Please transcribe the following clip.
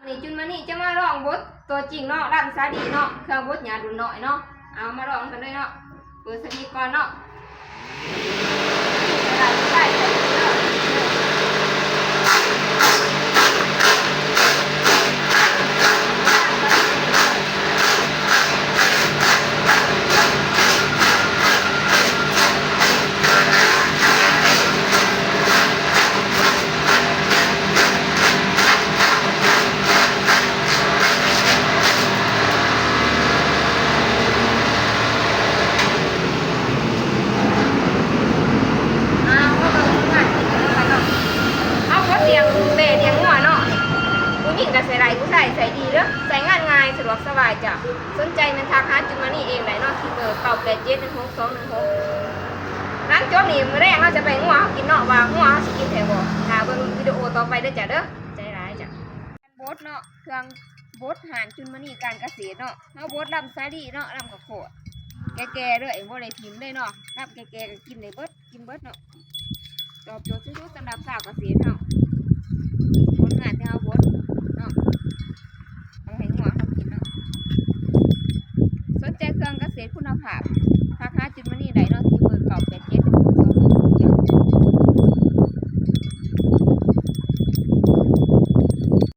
ນີ້ຈຸນມະນີຈະມາລອງບົດຕົວຈິງເນາະ ລຳສາລີເນາະ ເຄື່ອງບົດຫຍ້າລຸ້ນນ້ອຍເນາະ. ເອົາ ມາລອງກັນເລີຍເນາະ ເປີດສະວິດກ່ອນເນາະ. ອ່າ ມາເບິ່ງຜົນງານຂອງເພິ່ນນຳກັນເນາະ. ເຮົາກໍລ້ຽງແບ້ລ້ຽງງົວເນາະ ຜູ້ຍິງກໍໃຊ້ໄດ້ ຜູ້ຊາຍໃຊ້ດີເດີ້ ໃຊ້ງານງ່າຍ ສະດວກສະບາຍເຈົ້າ. ສົນໃຈແມ່ນທັກຫາຈຸນມະນີເອງໄດ້ເນາະ ທີ່ເບີ ເກົ້າແປດເຈັດ ໜຶ່ງຫົກສອງໜຶ່ງຫົກ. ຫຼັງຈົບນີ້ ມື້ແລງເຮົາຈະໄປງົວເຮົາກິນເນາະ ວ່າງົວເຮົາຊິກິນແທ້ບໍ່. ຖ້າເບິ່ງວິດີໂອຕໍ່ໄປເດີ້ຈ້າເດີ້ ໃຈຫຼາຍຈ້າ. ບົດເນາະ ເຄື່ອງບົດຮ້ານຈຸນມະນີການກະເສດເນາະ. ເຮົາບົດລຳສາລີເນາະ ລຳກະໂຄດ ແກ່ໆເລີຍ ບໍ່ໄດ້ຖິ້ມເລີຍເນາະ. ລຳແກ່ໆກໍກິນໄດ້ເບິດ ກິນເບິດເນາະ. ຕອບໂຈດສຸດໆສຳລັບຊາວກະເສດເຮົາ. ຜົນງານທີ່ເຮົາບົດ